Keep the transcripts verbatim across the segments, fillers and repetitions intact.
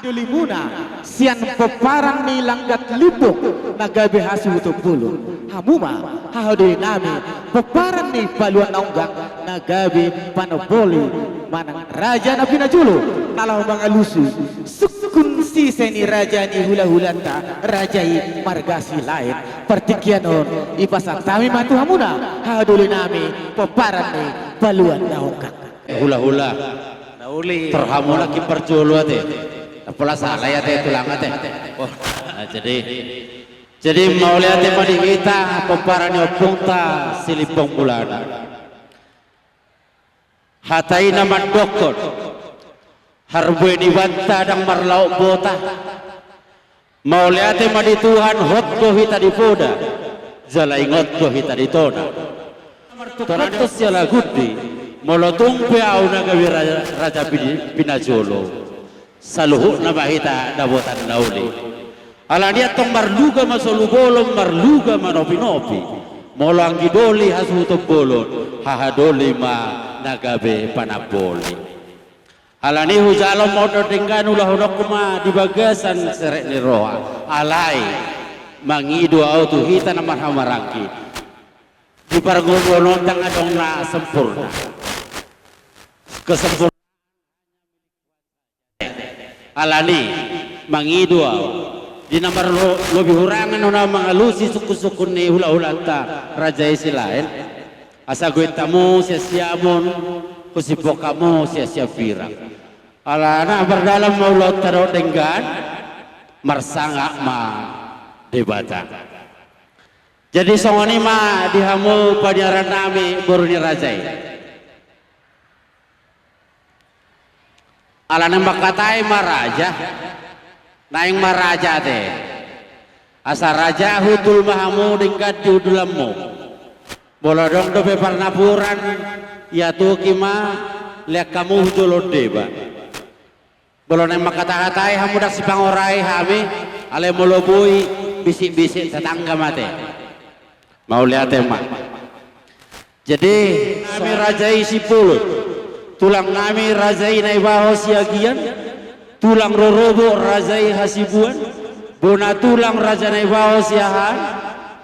Dolimuna sian pomparan ni Langgat Limbong na gabe hasuhuton bolon. Hamu ma haha doli nami pomparan ni Paluan Naunggang na gabe panamboli manang raja na pinajolo na laho mangalusi sungkun sise ni raja ni hulahulanta raja i marga Silaen. Partingkian on i pasahat hami ma tu hamuna haha doli nami pomparan ni Paluan Naunggang. Hulahula. Na uli. Tor hamu nangkin parjolo ate. Pola sala i ate tulang ate. Oh, nah, jadi, jadi mauliate ma di hita pomparan ni ompunta Silimbong Mulana. Hata i na mandokkon, harbue ni banta ndang marlaok bota. Mauliate ma di Tuhan, hot do hita di poda, jala ingot do hita di tona. Martungkot sialagundi, molo tung pe ahu na gabe ra-, raja pini-, pinajolo, saluhutna ma hita dapotan na uli. Alani antong marluga ma solu bolon, marluga ma nopinopi. Molo anggi doli hasuhuton bolon, haha doli ma na gabe panamboli. Alani hujalo ma on denggan, ulahononku ma di bagasan serep ni roha. Alai mangido ahu tu hita na marhahamaranggi. Di parngoluonta ndang adong na sempurna. Kesempurnaan. Alani mangido ahu di na marlo-, lobi hurangan on ahu mangalusi sungkunsungkun ni hulahulanta raja i Silaen. Asa goit hamu siasiamon, husipok hamu siasiapirang. Alana mardalan ma ulaonta dohot denggan, marsangap ma Debata. Jadi songon i ma di hamu paniaran nami boru ni raja i. Ala naeng mangkatai ma raja, naeng ma raja ate. Asa raja hundul ma hamu denggan di hundulanmu. Molo adong dope parnapuran, iatuki ma, lean hamu hu jolo deba. Molo naeng mangkatahatai hamu ndang sipangorai hami, alai molo boi bisik-bisik tetangga ma ate. Mauliate ma. Jadi, nami raja i Simbolon, tulang nami raja i Naibaho Siagian, tulang rorobot raja i Hasibuan, bona tulang raja Naibaho Siahaan,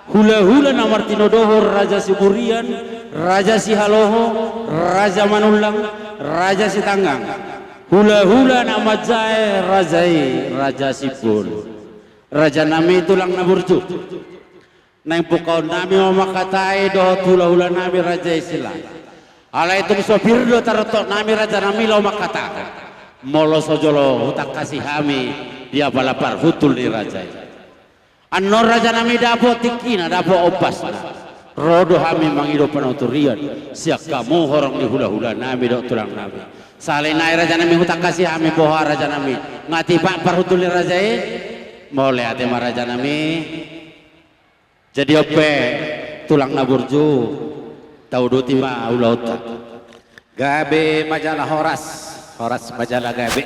hulahula na martinodohon raja Siburian, raja Sihaloho, raja Manullang, raja Sitanggang, hulahula na manjae raja i raja Simbolon. Raja nami tulang na burju. Naeng pungkaon nami ma mangkatai dohot hulahula nami raja i Silaen. Alai tung so pir do tarontok nami raja nami laho mangkatahon. Molo so jolo hutangkasi hami di apala parhundul ni raja i. Annon raja nami dapot tingkina, dapot ombasna. Ro do hami mangido panuturian sian hamu horong ni hulahula nami dohot tulang nami. Sahali nai raja nami hutangkasi hami boha raja nami. Nga tipak parhundul ni raja i. Mauliate ma raja nami. Jadi on pe tulang na burju, tauduti ma ulaonta. Gabe ma jala horas, horas ma jala gabe.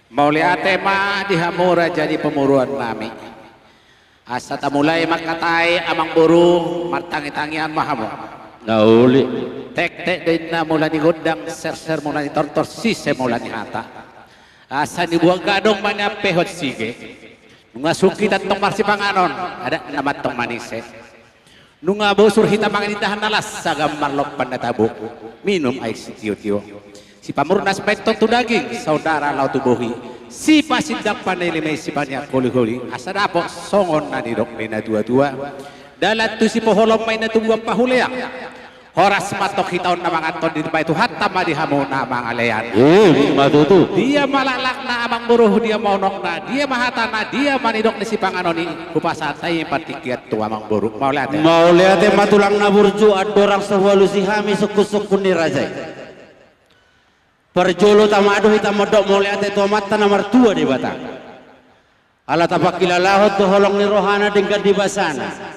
Mauliate ma di hamu raja ni pamoruon nami. Asa tamulai mangkatai amangboru, martangitangian ma hamu. Na uli. Tektek do inna mula ni gondang, serser mula ni tortor, sise mula ni hata. Asa nibuat gadong ma niampehon sige. Nunga sungkit antong marsipanganon, adat nama antong manise. Nunga bosur hita mangan indahan na las, sagan marlompan na tabo, minum aek sitiotio. Sipamurnas ma antong tu daging, saudara laho tu bohi. Sipasindang panelime, sipaneang holiholi, asa dapot songon na nidok ni natuatua. Dalan tu sipoholon ma inna tubuan pahulean. Horas ma antong hita on na mangan, tondinta ma i Tuhanta ma di hamu na mangalean. Ima tutu. Dia ma laklakna amangboru, dia ma unokna, dia ma hatana, dia ma nidok ni sipanganon i, hupasahat hami partingkian tu amangboru. Mauliate. Mauliate ma tulang na burju, andorang so hualusi hami sungkunsungkun ni raja i. Parjolo tama do hita mandok mauliate tu Amanta na martua Debata. Ala tapangkilalahon tu holong ni rohana denggan di basana.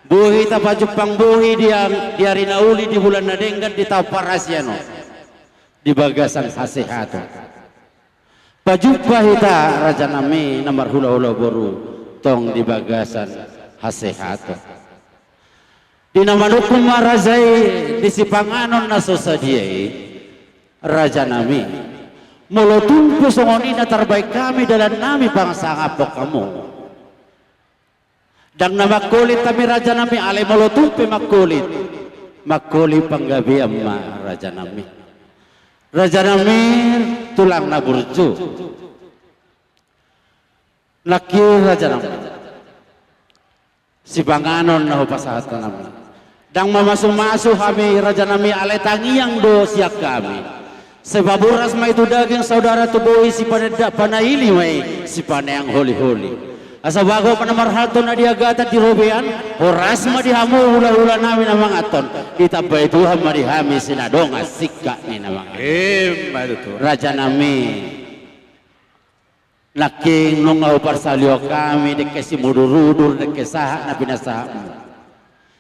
Boi hita pajumpang bohi di, di ari na uli di bulan na denggan di taon parasian on. Di bagasan hasehaton. Pajumpa hita raja nami na marhulahula boru tong di bagasan hasehaton. Di na manungkun ma raja i di sipanganon na so sadia i, raja nami. Molo tung pe songon i na tarbaen hami dalan nami pangasahapon hamu. Ndang na mangkolit hami raja nami, alai molo tung pe mangkolit, mangkolit panggabean ma raja nami. Raja nami, tulang na burju. Nangkin raja nami, sipanganon na hupasahat nami. Ndang mamasumasu hami raja nami, alai tangiang do sian hami. Sai paboras ma i tu daging, saudara tu bohi, sipanendak panaili ma i, sipaneang holiholi. Asa bagot ma na marhalto na di agatan di robean, horas ma di hamu hulahula nami na manganhon, ditambai Tuhan ma di hami sinadongan singkat ni na manganhon. Ima tutu. Raja nami. Nangkin nunga huparsaulihon hami dengke simudurudur, dengke sahat na pinasahatmu.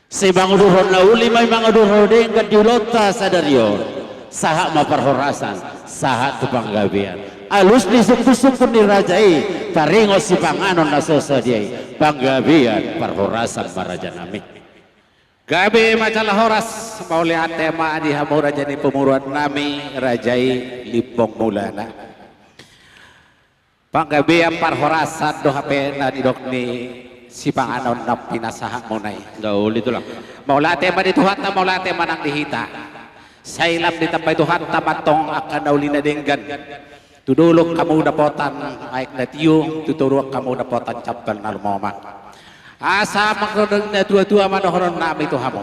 Sai mangudurhon na uli ma i, mangudurhon denggan di ulaonta sadari on. Sahat ma parhorasan, sahat tu panggabean. Alus ni sungkunsungkun ni raja i, taringot sipanganon na so sadia i. Panggabean parhorasan ma raja nami. Gabe ma jala horas, mauliate ma di hamu raja ni pamoruon nami, raja i Limbong Mulana. Panggabean parhorasan do hape na nidok ni sipanganon na pinasahatmuna i. Ndang uli tulang. Mauliate ma di Tuhanta, mauliate ma nang di hita. Sai lam ditambai Tuhanta ma antong angka na uli na denggan. Tu dolok hamu dapotan aek na tio, tu toruan hamu dapotan jambal na lumomak. Asa mangkorhon na tuatua ma dohonon nami tu hamu.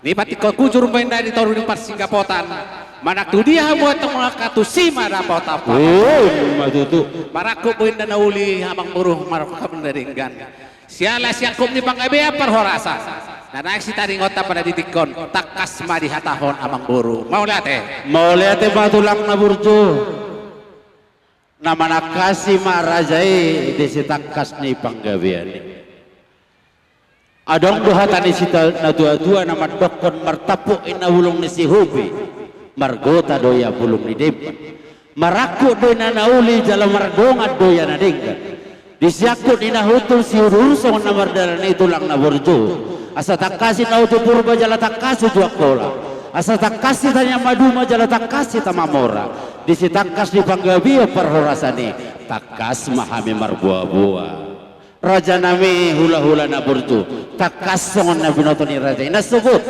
Ni patik hujur ma inna di toru ni parsinggapotan. Manang tu dia hamu antong mangangkat, tusi ma dapotan. Ima tutu. Marangkup ma inna na uli amangboru, marangkup hamu na denggan. Siala siangkup ni panggabean parhorasan. Na naeng sitaringothon pada di tingki on, tangkas ma dihatahon amangboru. Mauliate. Mauliate ma tulang na burju. Na manangkasi ma raja i di sitangkas ni panggabean i. Adong do hata ni sita-, na tuatua na mandokkon, martampuk inna bulung ni Sihombing, margota do ia bulung ni Demban. Marangkup do inna na uli jala mardongan do ia na denggan. Di siangkup ni na hundul siudurudur songon na mardalan i tulang na burju. Asa tangkas inna uju Purba jala tangkas uju Angkola. Asa tangkas hita nian maduma jala tangkas hita mamora. Di sitangkas ni panggabean parhorasan i, tangkas ma hami marboaboa. Raja nami, hulahula na burju, tangkas songon na binoto ni raja i na sogot.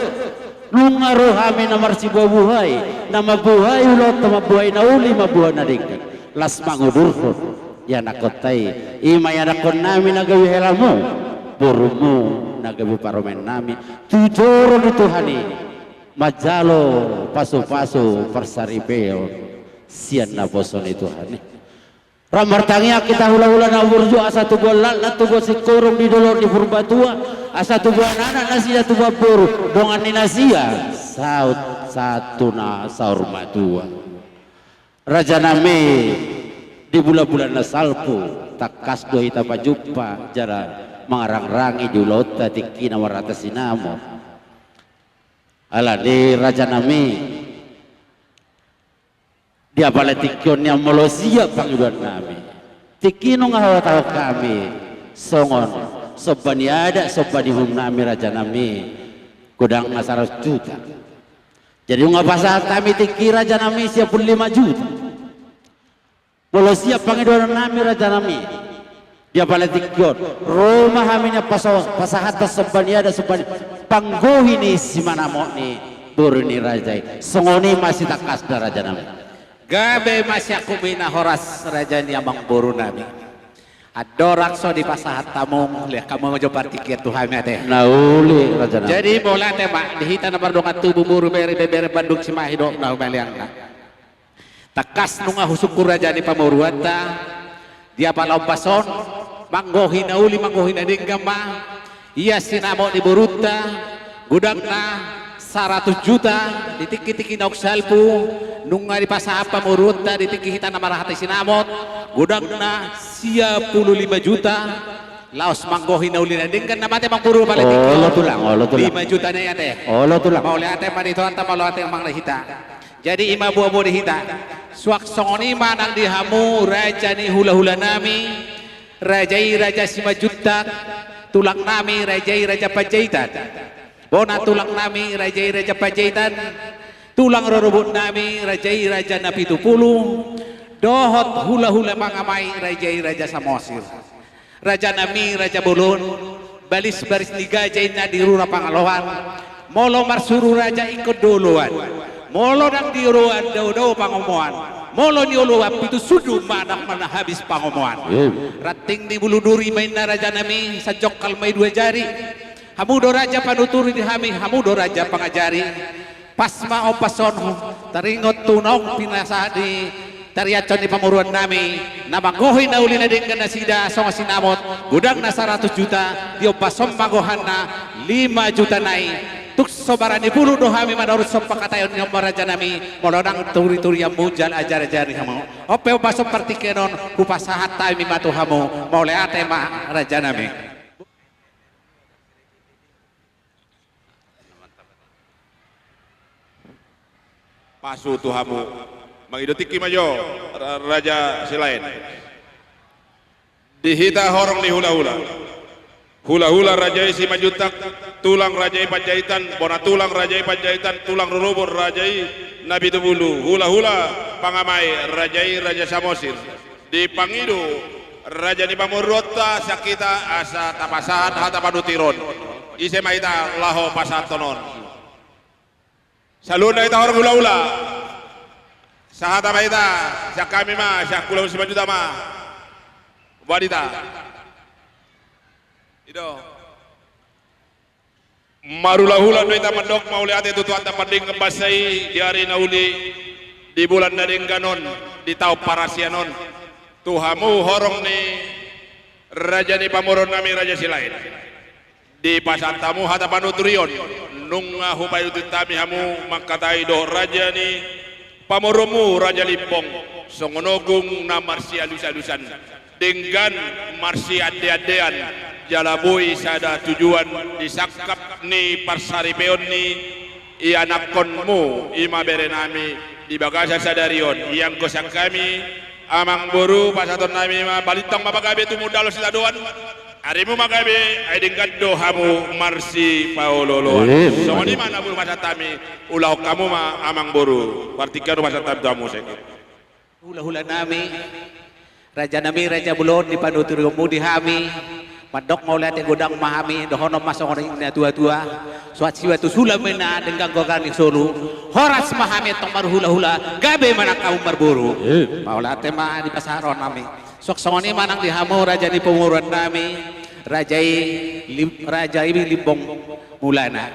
Nunga ro hami na marsibuhabuhai, na mambuhai ulaonta, mambuhai na uli, mambuhai na denggan. Las mangudurhon ianakkonta i, ima ianakkon nami na gabe helamu, borumu na gabe parumaen nami, tu joro ni Tuhan i, manjalo pasupasu parsaripeon sian naposo ni Tuhan i. Ro martangiang hita hulahula na burju, asa tubuan laklak, tubuan singkoru di dolok ni Purbatua, asa tubuan anak nasida, tubuan boru, dongan ni nasida, saut sahat tu na saur matua. Raja nami, di bulanbulan na salpu, tangkas do hita pajumpa jala mangarangrangi di ulaonta tingki na marhata sinamot. Alani raja nami, di apala tingki on nian molo siap pangidoan nami, tingki nunga huhatahon hami songon somba ni adat, somba ni uhum nami raja nami, godangna saratus juta. Jadi nunga pasahat hami tingki raja nami sia pulu lima juta. Molo siap pangidoan nami raja nami, di apala tingki on ro ma hami nian paso-, pasahathon somba ni adat, somba ni panggohi ni sinamot ni boru ni raja i. Songon i ma sitangkasna raja nami. Gabe ma siangkup i na horas raja ni amangboru nami. Andorang so dipasahat hamu, lehon hamu ma jo partingkian tu hami ate. Na uli raja nami. Jadi mauliate ma di hita na mardongan tubu, boru, bere, ibebere, bandung simahi dohot na humaliangna. Tangkas nunga husungkun raja ni pamoruonta, di apala ombas on, manggohi na uli, manggohi na denggan ma, ia sinamot ni borunta, godangna saratus juta, di tingki-tingki naung salpu, nunga dipasahat pamoruonta, di tingki hita na marhata sinamot, godangna sia pulu lima juta, laos manggohi na uli na denggan na mate amangboru pala tingki on. Olo tulang, olo tulang. Lima juta na i ate. Olo tulang. Mauliate ma di Tuhanta, mauliate ma di hita. Jadi i ma boaboa di hita. Suang songon i ma nang di hamu raja ni hulahula nami, raja i Raja Simanjuntak, tulang nami raja i Raja Panjaitan. Bona tulang nami raja i Raja Panjaitan, tulang rorobot nami raja i Raja Napitupulu, Dohot hulahula pangamai raja i Raja Samosir. Rajanami Raja Bolon, balis baris ni gaja inna di rura Pangaloan, molo marsuru raja ingkon do oloan, molo ndang di oloan daodao pangomoan, molo nioloan pitu sundut ma ndang pernah habis pangomoan. Ranting ni bulu duri ma inna rajanami, sanjongkal ma i dua jari. Hamu do raja panuturi di hami, hamu do raja pangajari. Pas ma ombas on taringot tu naung pinasahat ni tariashon ni pamoruonnami, na manggohi na uli na denggan nasida songon sinamot, godangna saratus juta, di ombas on ma gohanna lima juta nai. Tung so barani pulut do hami manarushon pangkataion ni on ma rajanami, molo ndang turiturianmu jala ajarajari hamu. On pe ombas on partingkian on hupasahat hami ma tu hamu, mauliate ma rajanami. Pasu tu hamu. Mangido tingki ma jo, Ra-, Raja Silaen. Di hita horong ni hulahula. Hulahula raja i Simanjuntak, tulang raja i Panjaitan, bona tulang raja i Panjaitan, tulang rorobot raja i Napitubulu, hulahula pangamai raja i Raja Samosir. Dipangido raja ni pamoruonta sian hita asa tapasahat hata panutiron. Ise ma hita laho pasahathon on? Saluhutna hita horong hulahula. Sahata ma hita, sian hami ma, sian hulahula Simanjuntak ma. Boha hita? I do. Marhulahula do hita mandok mauliate tu Tuhanta pardenggan basa i di ari na uli, di bulan na denggan on, di taon parasian on. Tu hamu horong ni raja ni pamoruonnami Raja Silaen. Dipasahat hamu hata panuturion, nunga hupaihutihut hami hamu mangkatai dohot raja ni pamoruonmu Raja Limbong, songon ogung na marsialusalusan, denggan marsiandeandean, jala boi sada tujuan di sangkap ni parsaripeon ni ianakkonmu, i ma berenami di bagasan sadari on. Ianggo sian hami, Amangboru, pasahatonnami ma, balintang ma pagabe tumundalhon sitadoan, arimu ma gabe, ai denggan do hamu marsipaolooloan. Songon i ma na boi hupasahat hami, ulahon hamu ma Amangboru, partingkian hupasahat hami tu hamu sengit. Hulahulanami, rajanami Raja Bolon, di panuturionmu di hami, mandok mauliate godang ma hami, dohonon ma songon i na tuatua, suhat siuat tu sula ma inna denggan goar ni solu, horas ma hami antong marhulahula, gabe ma nang hamu marboru. Mauliate ma di pasahatonnami. Suang songon i ma nang di hamu raja ni pamoruonnami, raja i Lim-, raja i Limbong Mulana.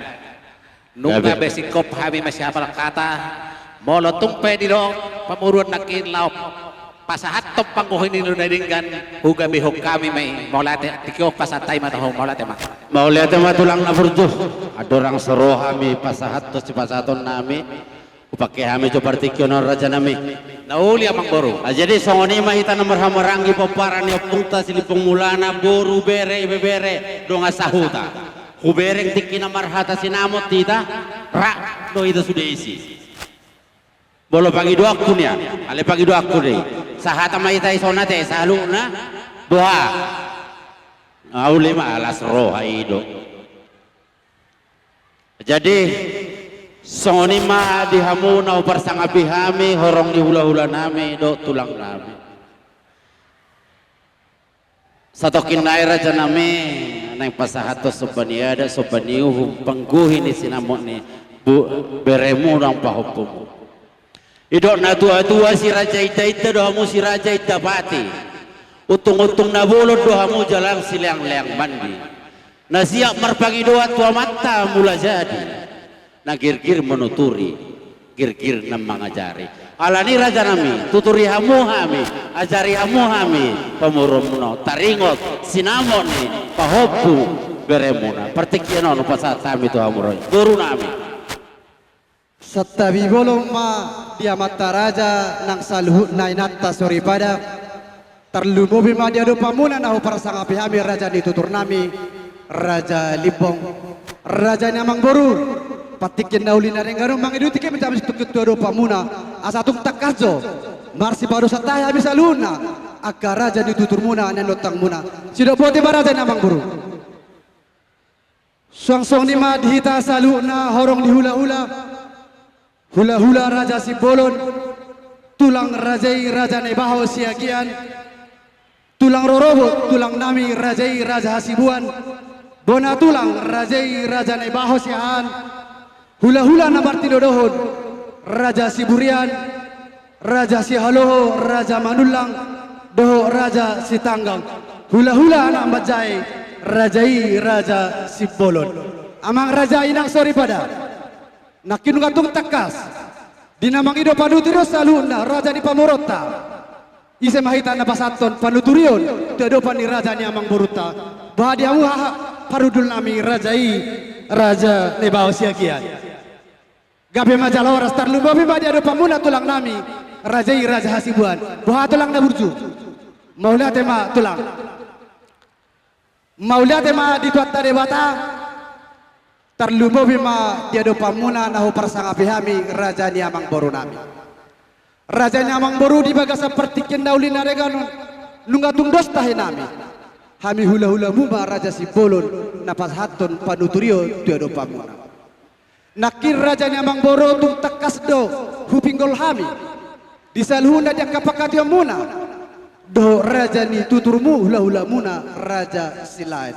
Nunga be singkop hami masihapal hata, molo tung pe didok pamoruon nangkin laho pasahathon panggohi ni na denggan, hugabehon hami ma i. Mauliate, tingki on pasahat hami ma tu hamu, mauliate ma. Mauliate ma tulang na burju, andorang so ro hami pasahathon sipasahatonnami, hupangke hami jo partingkian on rajanami. Na uli Amangboru. Ah, jadi songon i ma hita na marhahamaranggi pomparan ni ompungta Silimbong Mulana, boru, bere, ibebere, dongan sahuta. Hubereng tingki na marhata sinamot hita, ra do hita sude isi. Molo pangidoanku nian, alai pangidoanku do i. Sahata ma hita dison ate, saluhutna, boha? Uli ma las roha i do. Jadi, songon i ma di hamu na huparsangapi hami, horong ni hulahulanami dohot tulangnami. Satongkin nai rajanami, naeng pasahathon somba ni adat, somba ni uhum, panggohi ni sinamot ni bu-, beremu nang pahompumu. Didok na tuatua, si raja indainda do hamu, si raja indapati. Untunguntung na bolon do hamu jala sileangleang mandi. Na siap marpangidoan tu Amanta Mulajadi. Na girgir manuturi, girgir na mangajari. Alani rajanami, tuturi hamu hami, ajari hamu hami, pamoruonmuna, taringot sinamot ni pahompu beremuna. Partingkian on hupasahat hami tu hamu ro i, borunami. Santabi bolon ma di amanta raja nang saluhutna inanta soripada. Tarlumobi ma di adopanmuna na huparsangapi hami raja ni tuturnami, Raja Limbong, raja ni amangboru. Partingkian na uli na denggan on mangido tingki ma hami tu adopanmuna, asa tung tangkas jo marsipadosa tahi hami saluhutna angka raja ni tuturmuna, na ninontangmuna. Sidok boti ma raja ni amangboru. Suang songon i ma di hita saluhutna horong ni hulahula, hulahula Raja Simbolon. Tulang raja i Raja Naibaho Siagian, tulang rorobot tulang nami raja i Raja Hasibuan, bona tulang raja i Raja Naibaho Siahaan, hulahula na martinodohon Raja Siburian, Raja Sihaloho, Raja Manullang, dohot Raja Sitanggang, hulahula anak manjae raja i Raja Simbolon. Amang raja, inang soripada, nangkin nunga tung tangkas di na mangido panuturion saluhutna raja ni pamoruonta. Ise ma hita na pasahathon panuturion tu adopan ni raja ni amangborunta, boha di hamu haha parhundul nami raja i Raja Naibaho Siagian? Gabe ma jala horas, tarlumobi ma di adopanmuna tulang nami raja i Raja Hasibuan. Boha tulang na burju? Mauliate ma tulang. Mauliate ma di Tuhanta Debata, tarlumobi ma di adopanmuna na huparsangapi hami raja ni amangboru nami. Raja ni amangboru, di bagasan partingkian na uli na denggan on, nunga tung dos tahi nami. Hami hulahulamuna Raja Simbolon na pasahathon panuturion tu adopanmuna. Nangkin raja ni amangboru, tung tangkas do hupinggol hami di saluhutna di angka panghataion muna dohot raja ni tuturmu, hulahulamuna Raja Silaen.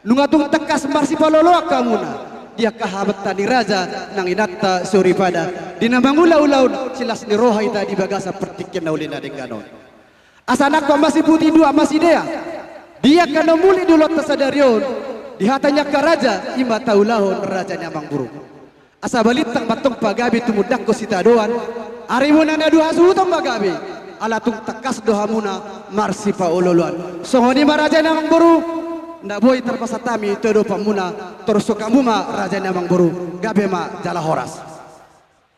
Nunga tung tangkas marsipaolooloan hamuna di angka habanta ni raja nang inanta soripada, di na mangula ulaon silas ni roha hita di bagasan partingkian na uli na denggan on. Asa nangkok masiputi, nduat masidea di angka na umuli di ulaonta sadari on, di hata ni angka raja i ma taulahon raja ni amangboru. Asa balintang ma antong pagabe tumundalhon sitadoan, arimuna na dua hasuhuton ma gabe, ala tung tangkas do hamuna marsipaolooloan. Songon i ma raja ni amangboru, na boi tarpasahat hami tu adopanmuna, torus hamu ma raja ni amangboru, gabe ma jala horas.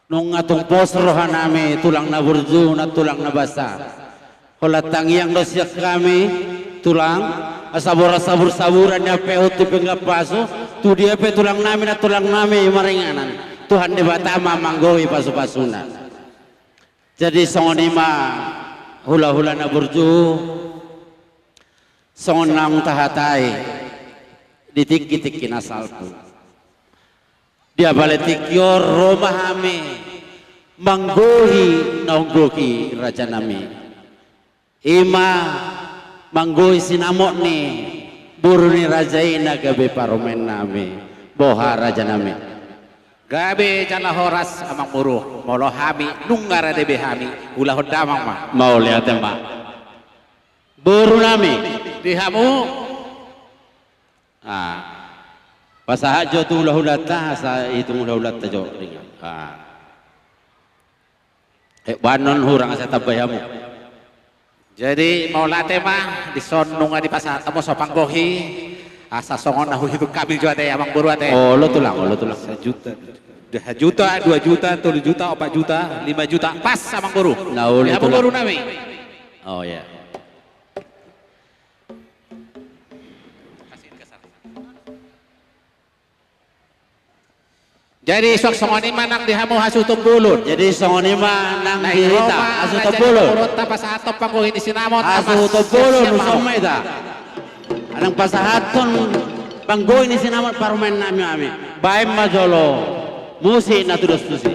Nunga tung pos rohanami tulang na burju, na tulang na basa. Holan tangiang do sian hami tulang, asa boras sabur-saburan ni ampehon tu pinggan pasu, tu dia pe tulang nami, na tulang nami maringanan, Tuhan Debata ma manggohi pasu-pasuna. Jadi songon i ma, hulahula na burju, songon naung tahatai di tingki-tingki na salpu. Di apala tingki on ro ma hami manggohi naung gohi rajanami. I ma manggohi sinamot ni boru ni raja i na gabe parumaen nami. Boha rajanami? Gabe jala horas amangboru, molo hami nunga rade be hami, ulahon damang ma. Mauliate ma. Boru nami. Di hamu. Ah. Pasahat jo tu hulahulanta, asa itung hulahulanta jo. Ah. Eh, banon hurang asa tambai hamu. Jadi mauliate ma, dison nunga dipasahat hamu so panggohi, asa songon na huhitung hami jo ate, amangboru ate. Olo tulang, olo tulang. Sajuta. Sajuta, dua juta, tolu juta, opat juta, lima juta. Pas amangboru. Na olo tulang. Di hamu boru nami. Oh ya. Jadi suang songon i ma nang di hamu hasuhuton bolon. Jadi songon i ma nang di hita hasuhuton bolon. Hasuhuton bolon, songon i ma hita. Nang pasahathon panggohi ni sinamot parumaen nami hami. Baen ma jolo musik na tudos tusi.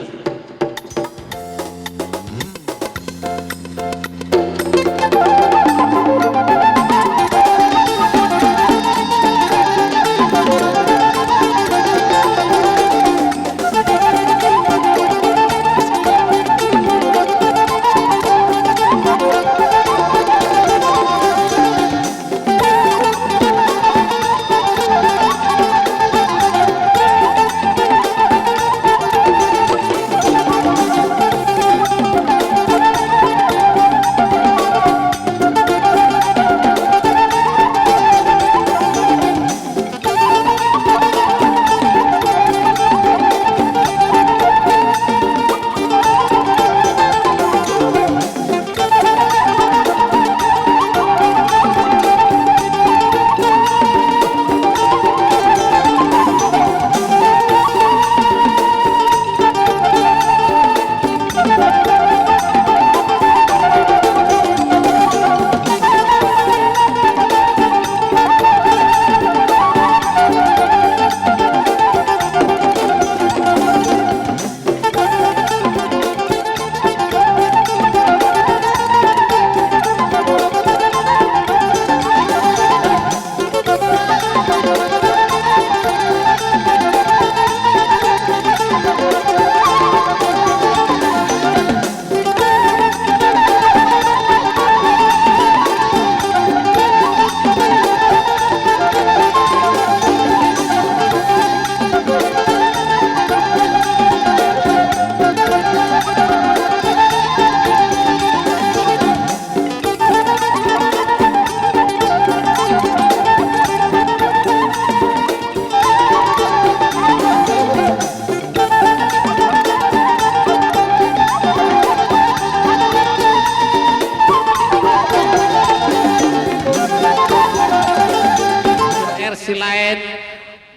Silaet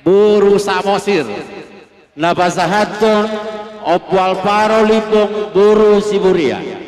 boru Samosir. Na pasahathon Ompu Alvaro Limbong boru Siburian.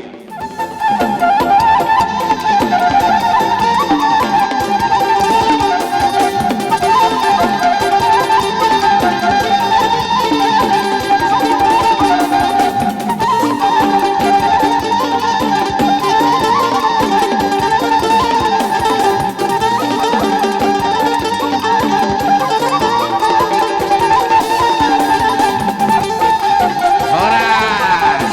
Horas.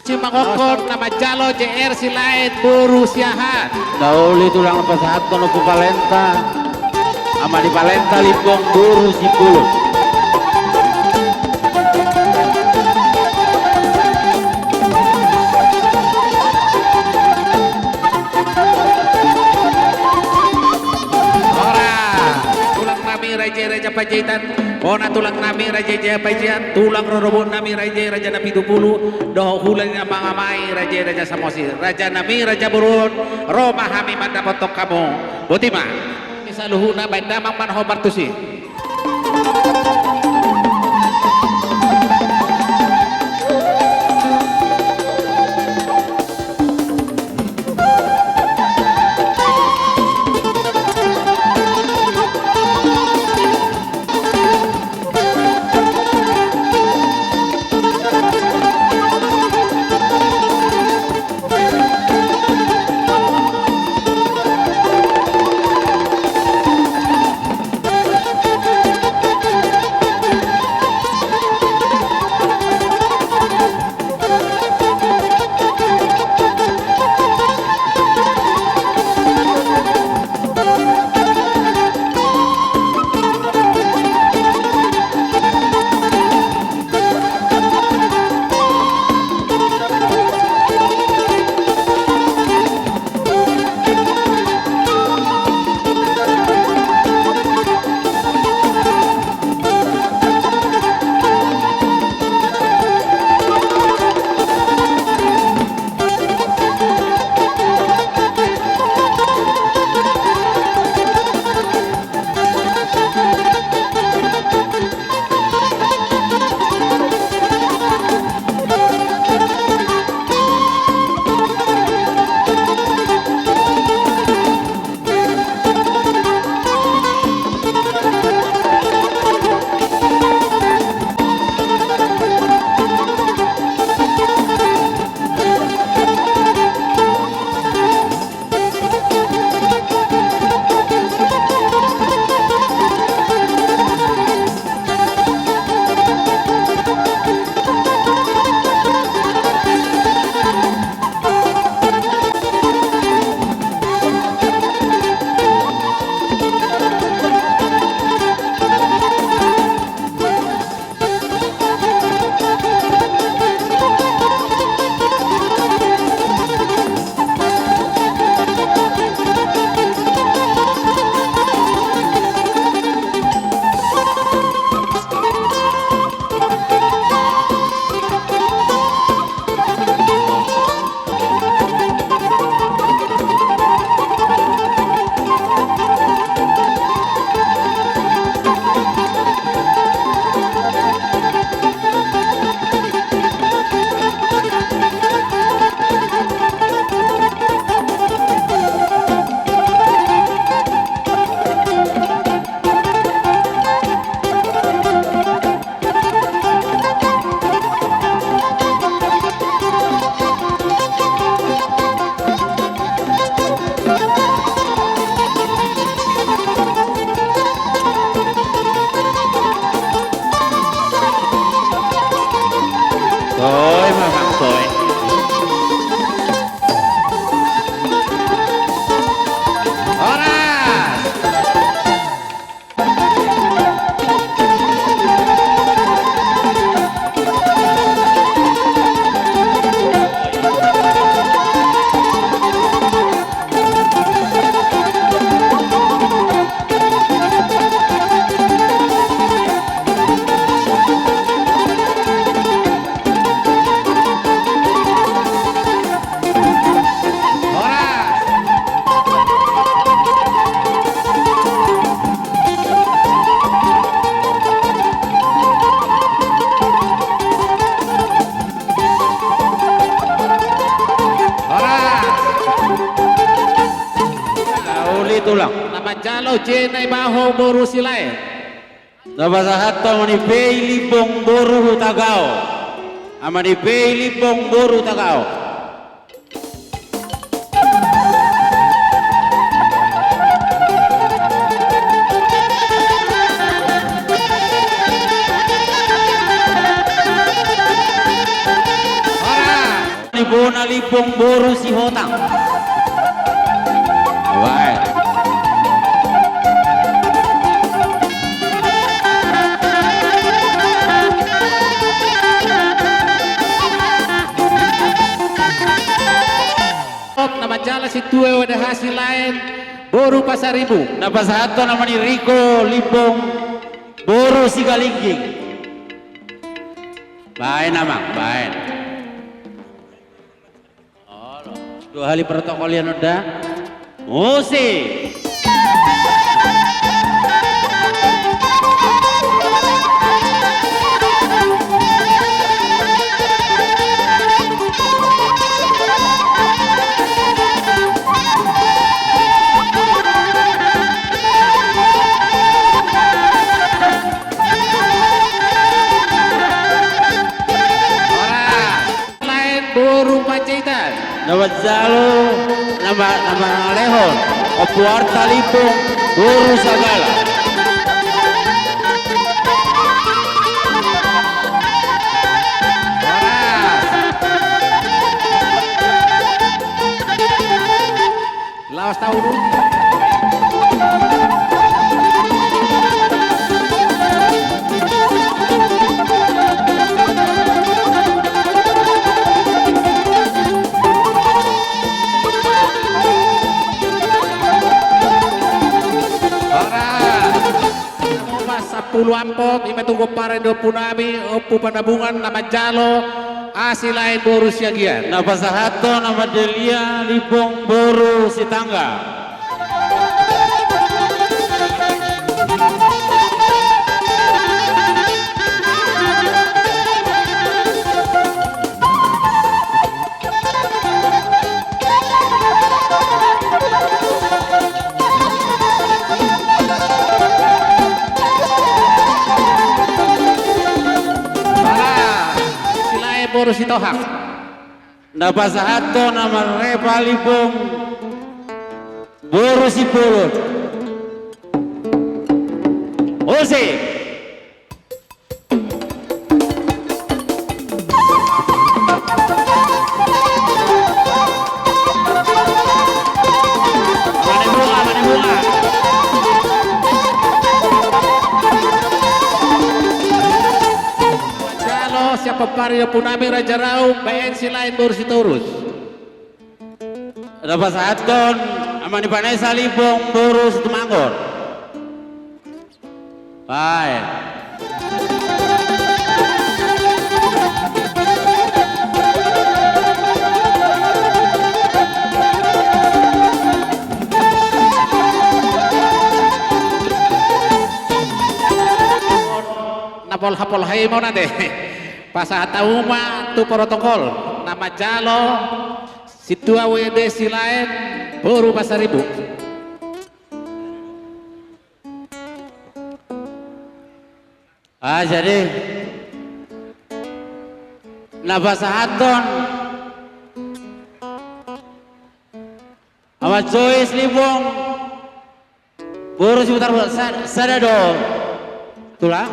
Simangokkon na manjalo J R Silaet boru Siahaan. Na uli tulang pasahathon Ompu Palenta, Ama ni Palenta Limbong boru Simbolon. Horas. Tulang nami raja i Raja Panjaitan, bona tulang nami raja i Raja Panjaitan, tulang rorobot nami raja i Raja Napitupulu, dohot hula ni amang amai raja i Raja Samosir, raja nami raja boruon, ro ma hami mandapothon hamu. Boti ma. Saluhutna baen damang ma na hombar tusi. Uli tulang. Na manjalo Jena Ibaho boru Silaen. Na pasahathon ma ni Bei Limbong boru Hutagaol. Ama ni Bei Limbong boru Hutagaol. Ni Bona Limbong boru Sihotang. Baik. Na manjalo sintua W D H Silaen boru Pasaribu. Na pasahathon nama ni Riko Limbong boru Sigalingging. Baen amang, baen. Olo. Dua hali protokol ya noda. Musik. Silaen boru Panjaitan. Na manjalo, na ma-, na mangalehon Ompu Arta Limbong boru Sagala. Laos tahu dulu. Horas. Nomor sampulu ampot, ima tu pomparan ni ompunami, Ompu Panabungan na manjalo, Silaen boru Siagian. Na pasahathon nama Delia Limbong boru Sitangga. Silaen boru Sitohang. Na pasahathon nama Repa Limbong boru Sipulun. Musik. Mane bunga, mane bunga. Jalo siap pomparan ni ompunami Raja Raung, B N Silaen boru Sitorus. Na pasahathon, ama ni Vanessa Limbong boru Situmangor. Baen. Na polha-polha i ma on ate. Pasahat hamu ma tu protokol. Na manjalo sintua W D Silaen boru Pasaribu. Ah, jadi na pasahathon ama Joyce Limbong boru Sibutar, sa-, sada do. Tulang?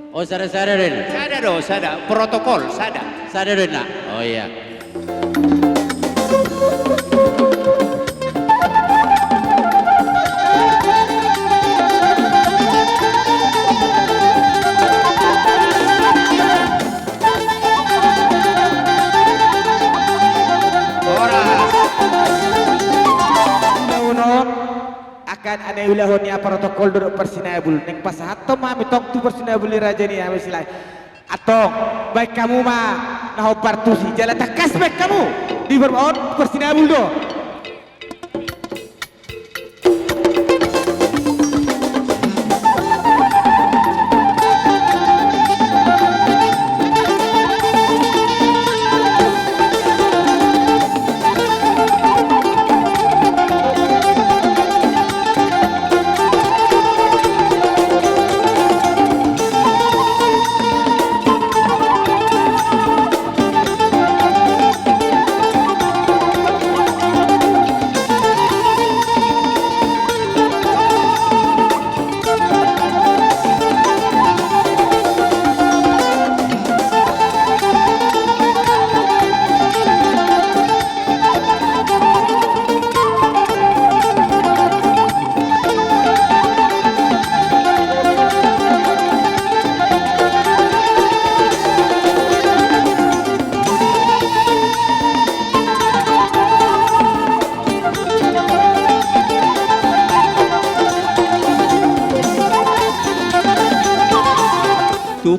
Oh, sada, sada do i. Sada do, sada. Protokol, sada. Sada do i na. Oh iya. Horas. Ulaon on, angka na niulahon ni protokol dohot parsinabul, naeng pasahathon ma hami tong tu parsinabul ni raja ni hami Silaen. Antong, baen hamu ma na hombar tusi, jala tangkas baen hamu. Di bar on parsinabul do.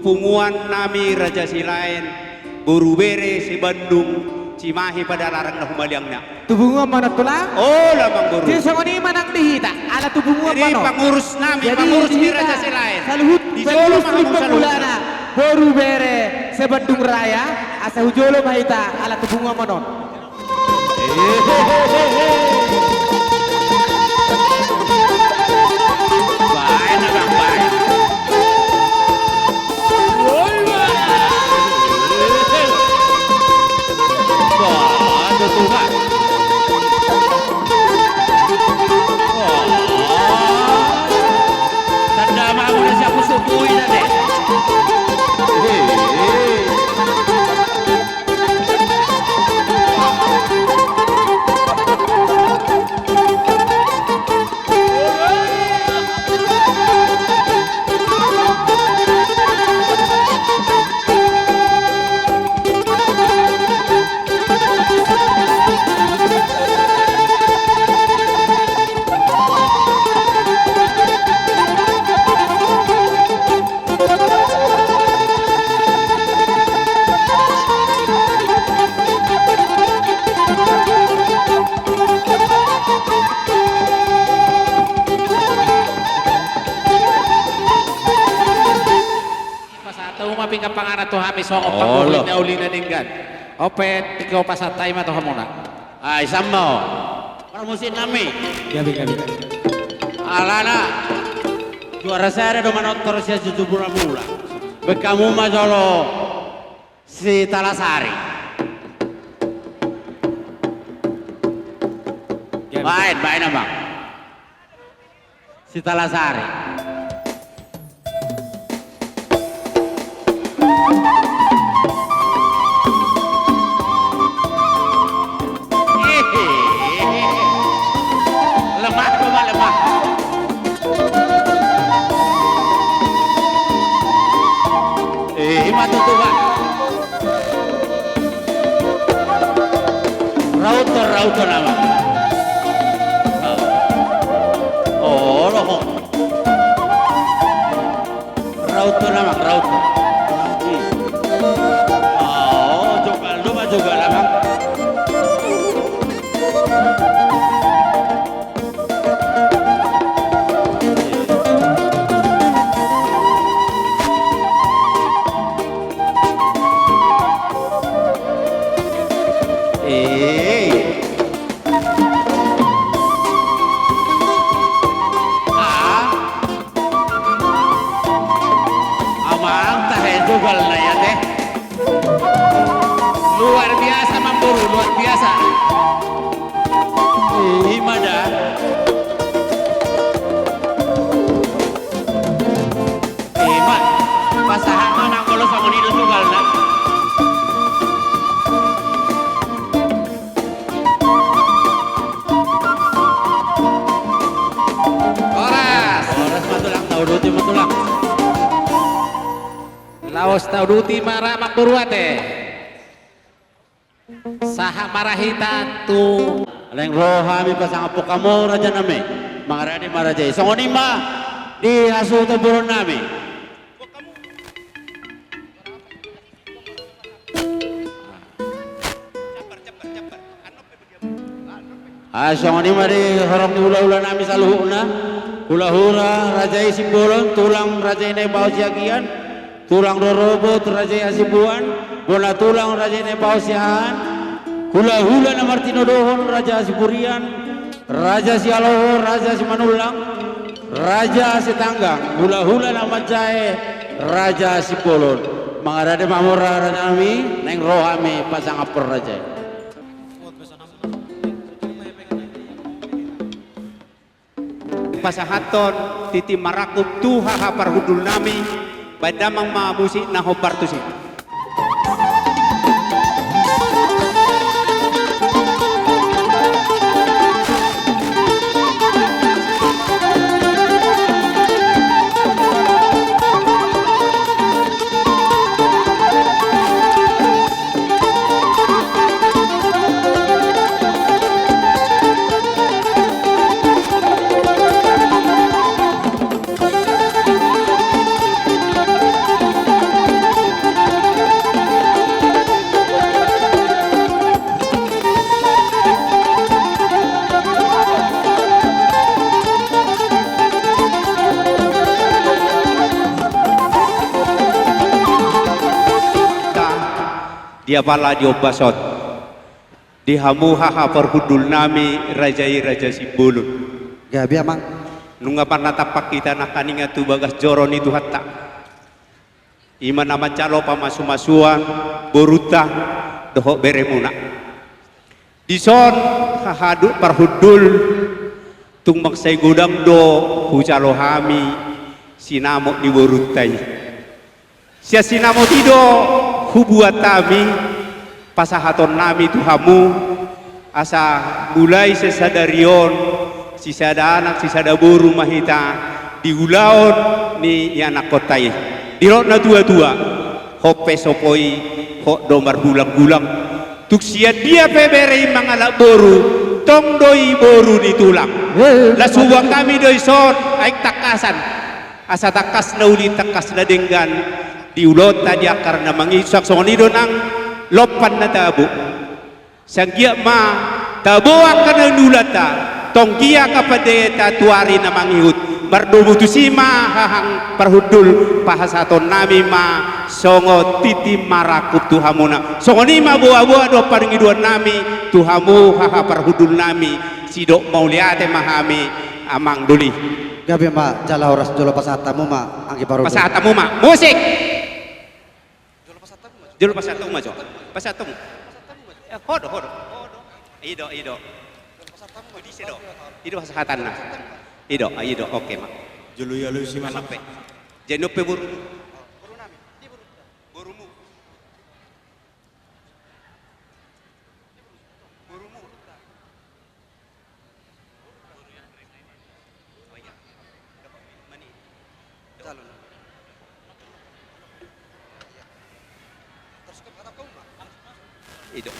Punguan nami Raja Silaen, boru bere Sibandung Cimahi Padalarang na humaliangna. Tu punguan ma on tulang? Olo amang boru. Jadi songon i ma nang di hita, ala tu punguan ma on. Jadi pangurus nami, pangurus ni Raja Silaen. Saluhut, di jolo ma hamu saluhutna. Boru bere Sibandung Raya, asa hu jolo ma hita, ala tu punguan ma on. Baen, abang, baen. Woi, baen. Bah, tutu, bah. Wah. Tanda ma muna siap usuk bui nanti. Hehe. Pasahat hamu ma pinggan panganan tu hami songon pangoli na uli na denggan. Ope, tingki on pasahat hami ma tu hamuna. Ai, sama o. Parmusik nami. Gabe, gabe. Alana juara sada do manortor sian situtu mula-mula. Baen hamu ma jolo Sitalasari. Gabe. Baen, baen amang. Sitalasari. Lemah, lemah, lemah. Eh, ima tutu, Pak. Rauton, rauton amang. Oh, loho. Rauton amang, rauton. Hmm. Oh, jogal, do ma jogal amang. Eh. Ah. Amang, tahe jogalna i ate. Luar biasa, Amangboru, luar biasa. Ima da. Ima. Pasahat ma nang molo songon i do jogalna. Horas. Horas ma tulang, tauduti ma tulang. Laos tauduti ma ra, Amangboru, ate. Sahat ma ra hita tu. Naeng ro hami pasangaphon hamu, raja nami. Mangarade ma raja i. Songon i ma di hasuhuton bolon nami. Ai songon i ma di horong ni hulahula nami saluhutna. Hulahula raja i Simbolon, tulang raja i Naibaho Siagian, tulang rorobot raja i Hasibuan, bona tulang raja i Naibaho Siahaan, hulahula na martinodohon raja Siburian, raja Sialoho, raja Simanullang, raja Sitanggang, hulahula na manjae raja Simbolon. Mangarade ma hamu ra, raja nami, naeng ro hami pasangaphon raja i. Pasahathon tintin marangkup tu haha parhundul nami, baen damang ma musik na hombar tusi. Di apala di ombas on, di hamu haha parhundul nami raja i Raja Simbolon. Gabe, Amang. Nunga marnatampak hita nangkaningan tu bagas joro ni Tuhanta, i ma na manjalo pamasumasuon borunta dohot beremuna. Dison haha parhundul, tung mansai godang do hujalo hami sinamot ni borunta i. Sian sinamot i do hubuat hami pasahaton nami tu hamu, asa mulai sian sadari on sisada anak sisada boru ma hita di ulaon ni ianakhonta i. Didok natuatua, hot pe so poi, hot do margulanggulang. Tung sian dia pe bere i mangalap boru, tong do i boru ni tulang. Las huboan hami do dison aek tangkasan, asa tangkas na uli tangkas na denggan di ulaonta di angka ari na mangihut. Suang songon i do nang lompan na tabo. Sanggiat ma tabo angka na niulanta, tong gia angka pandainta tu ari na mangihut. Mardomu tusi ma haha parhundul, pasahaton nami ma songon tintin marangkup tu hamuna. Songon i ma boaboa dohot pangidoan nami tu hamu haha parhundul nami. Sidok mauliate ma hami, Amang Doli. Gabe ma jala horas, jolo pasahat hamu ma anggi parhundul. Pasahat hamu ma. Musik. Jolo pasahat hamu ma jo. Pasahat hamu. Eh, hodo, hodo. I do, i do. Dise do. I do pasahatanna. I do, i do. Oke ma. Jolo i alusi ma. Anak pe. Jolo pe boru. Borumu. Borumu. I do.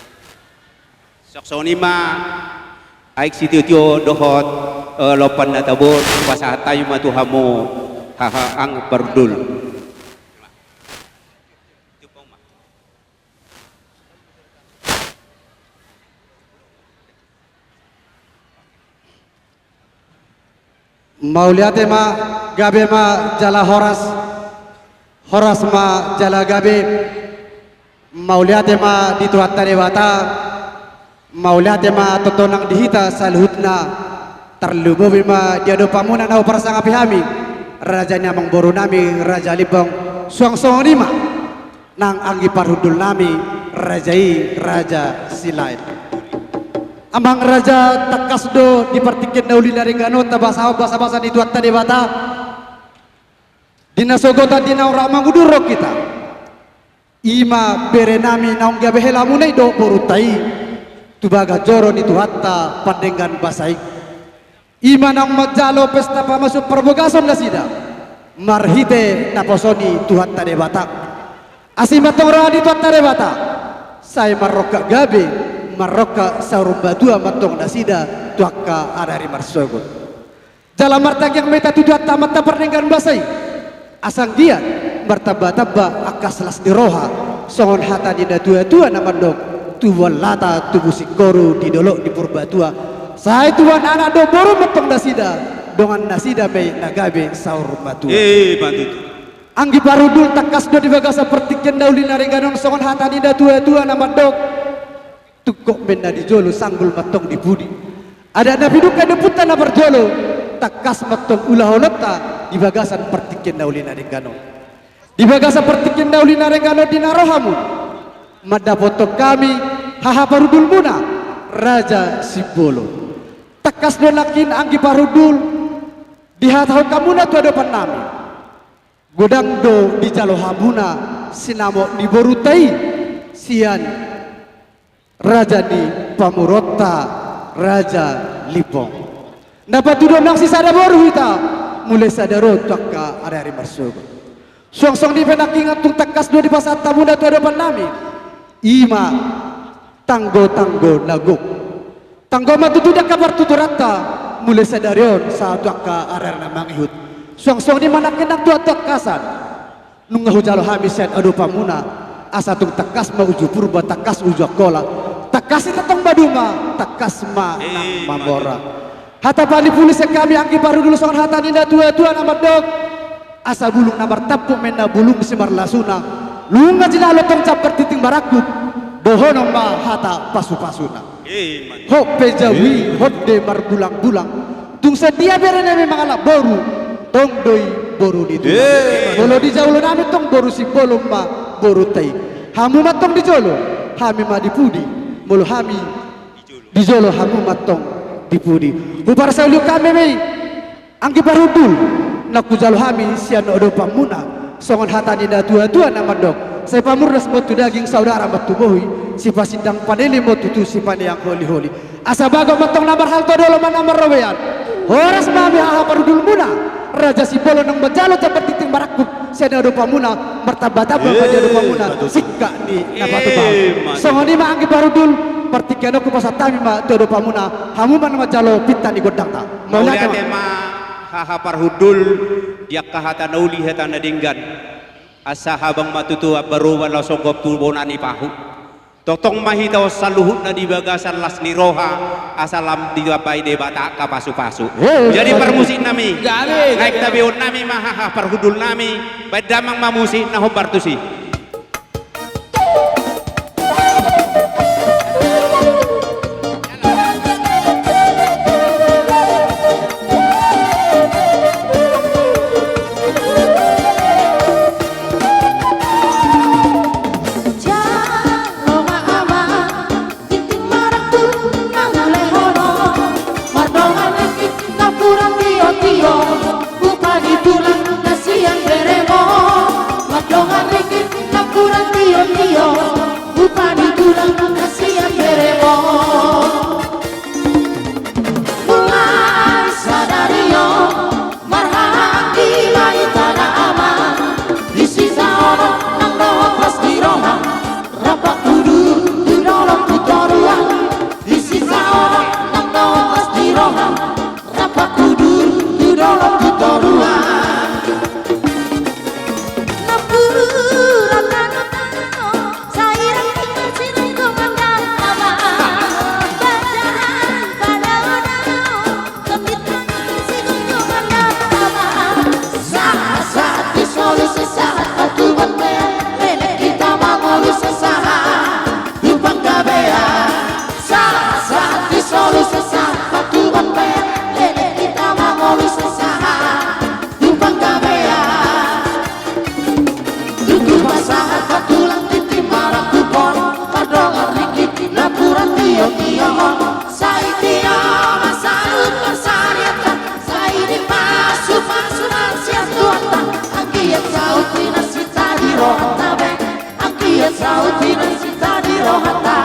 Suang songon i ma aek sitiotio dohot, eh, lompan na tabo, pasahat hami ma tu hamu haha anggi parhundul. Mauliate ma, gabe ma jala horas, horas ma jala gabe. Mauliate ma di Tuhanta Debata. Mauliate ma tongtong nang di hita saluhutna. Tarlumobi ma di adopanmuna na huparsangapi hami, raja ni amangboru nami Raja Limbong. Suang songon i ma nang anggi parhundul nami, raja i Raja Silaet. Amang raja, tangkas do di partingkian na uli na denggan on tabasahon basabasa ni Tuhanta Debata. Di na sogot, di naung rap mangudurhon hita, i ma bere nami naung gabe helamuna i dohot borunta i tu bagas joro ni Tuhanta pandenggan basa i. I ma naung manjalo pesta pamasuon parbagason nasida marhite naposo ni Tuhanta Debata. Asi ma tong roha ni Tuhanta Debata, sai marrongkap gabe, marrongkap saur matua ma tong nasida tu angka ari-ari marsogot. Jala martangiang ma hita tu Tuhanta Amanta pardenggan basa i, asa anggiat martambatamba angka las ni roha, songon hata ni natuatua na mandok: Tubuan lata tubu singkoru di dolok ni Purbatua. Sai tubuan anak dohot boru ma tong nasida, dongan nasida ma i na gabe saur matua. Eh, ma tutu. Anggi parhundul, tangkas do di bagasan partingkian na uli na denggan on songon hata ni natuatua na mandok: Tungkot ma inna di jolo, sanggul ma tong di pudi. Adat na pidungka ni ompunta na parjolo, tangkas ma tong ulahononta di bagasan partingkian na uli na denggan on. Di bagasan partingkian na uli na denggan on, di na ro hamu mandapothon hami haha parhundulmuna Raja Simbolon. Tangkas do nangkin anggi parhundul dihatahon hamuna tu adopan nami. Godang do dijalo hamuna sinamot ni borunta i sian raja ni pamoruonta Raja Limbong. Na patudun nang sisada boru hita, mulai sadari on tu angka ari-ari marsogot. Suang songon i pe nangkin, tung tangkas do dipasahat hamuna tu adopan nami, i ma tanggotanggo na gok. Tanggo ma tutu di angka partuturanta, mulai sadari on sahat tu angka ari-ari na mangihut. Suang songon i ma nangkin nang tu hatangkasan, nunga hujalo hami sian adopanmuna, asa tung tangkas ma uju Purba, tangkas uju Angkola, tangkas i tongtong maduma, tangkas ma nang mamora. Hata panimpuli sian hami anggi parhundul, songon hata ni natuatua na mandok: Asa bulung na martampuk ma inna bulung simarlasuna. Nunga jinalo tong jambar tintin marangkup, Dohonon ma hata pasupasuna. Ima tutu. Hot pe jabu i, ima tutu, hot do marbulangbulang. Tung songon dia berenami mangalap boru, tong do i boru ni tulang. Ima tutu. Molo di jaolonami tong boru Simbolon ma borunta i. Hamu ma tong di jolo, hami ma di pudi. Molo hami di jolo, hamu ma tong di pudi. Huparsaulihon hami ma i, anggi parhundul, naung hujalo hami sian adopanmuna, songon hata ni natuatua na mandok: Sai pamurnas ma tu daging, saudara ma tu bohi, sipasindang panelin ma tutu, sipaneang holiholi. Asa bagot ma tong na marhalto, dolo ma na marrobean. Horas ma hami haha parhundulmuna, Raja Simbolon naung manjalo jambar tintin marangkup sian adopanmuna, martambatamba ma di adopanmuna, eh, ima tutu, singkat ni na patupahon. Eh, ima tutu. Songon i ma anggi parhundul, partingkian on hupasahat hami ma tu adopanmuna, hamu ma na manjalo pinta ni gondangta. Mauliate ma. Mauliate ma haha parhundul, di angka hata na uli, hata na denggan. Asa habang ma tutu ambaroba, laos songgop tu bona ni pahu. Tongtong ma hita on saluhutna di bagasan las ni roha, asa lam ditambai Debata angka pasupasu. Hei. Jadi parmusiknami, jadi, naeng tabeonnami ma haha parhundulnami, baen damang ma musik na hombar tusi. Jalo ma amang, tintin marangkup mangulehonon, mardongan ringgit napuran tiotio, upa ni tulang na sian beremon, mardongan ringgit napuran tiotio, upa ni tulang na sian beremon. Mulai sadari on marhahaanggi ma hita da amang, disi saonang nang dohot las ni roha, rap panghudur tu dolok tu toruan, disi saonang nang dohot las ni roha, rap panghudur tu dolok tu toruan. Napuran tano-tano, sahirang tinggal sinangkong mandang amang. Badan padao-dao, tondit tangan sigogok mandang amang. Sahat-sahat di solu, sesahat patuban pe, leleng hita mangolu sesahat tu panggabean. Sahat-sahat di solu, sesahat patuban pe, leleng hita mangolu sesahat tu panggabean. Tutu pasahat ma tulang tintin marangkup on, mardongan ringgit napuran tiotio on. Sai tio ma saut parsarianta, sai dipasupasu nang sian Tuhanta. Anggiat saut di na sinta di rohanta be, anggiat saut di na sinta di rohanta.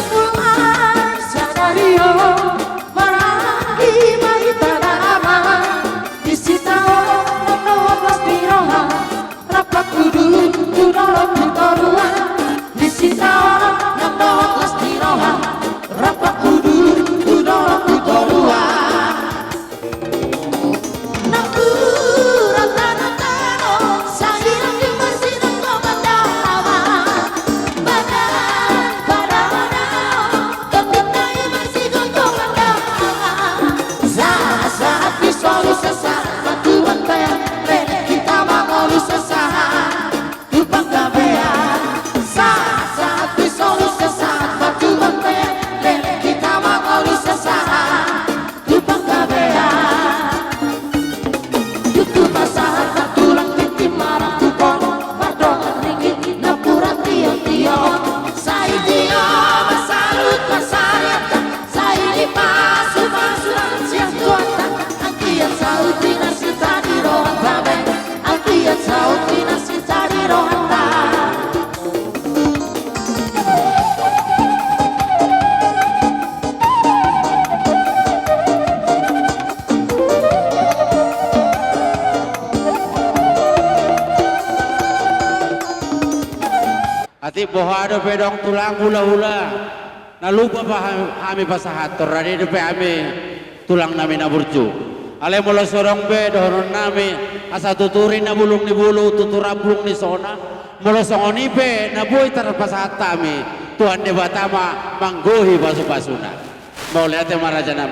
Mulai sadari on marhahaanggi ma hita da amang, disi saonang nang dohot las ni roha, rap panghudur tu dolok tu toruan, disi saonang nang dohot las ni roha, rap panghudur tu dolok tu toruan. Napuran tano-tano, sahirang tinggal sinangkong mandang amang. Badan padao-dao, tondit tangan sigogok mandang amang. Sahat-sahat di solu, sesahat patuban pe, leleng hita mangolu sesahat tu panggabean. Sahat-sahat di solu, sesahat patuban pe, leleng hita mangolu sesahat tu panggabean. Tutu pasahat ma tulang tintin marangkup on, mardongan ringgit napuran tiotio on. Sai tio ma saut parsarianta, sai dipasupasu nang sian Tuhanta. Anggiat saut di na sinta di rohanta be, anggiat saut di na sinta di rohanta. Atik boha dope adong tulang hulahula, na lupa pa ha-, hami pasahathon, rade dope hami tulangnami na burju. Alai molo so adong be dohononnami, asa tuturi na bulung ni bulu, tutu rap bulung ni sona. Molo songon i pe na boi tarpasahat hami, Tuhan Debata ma manggohi pasupasuna. Mauliate ma rajanami.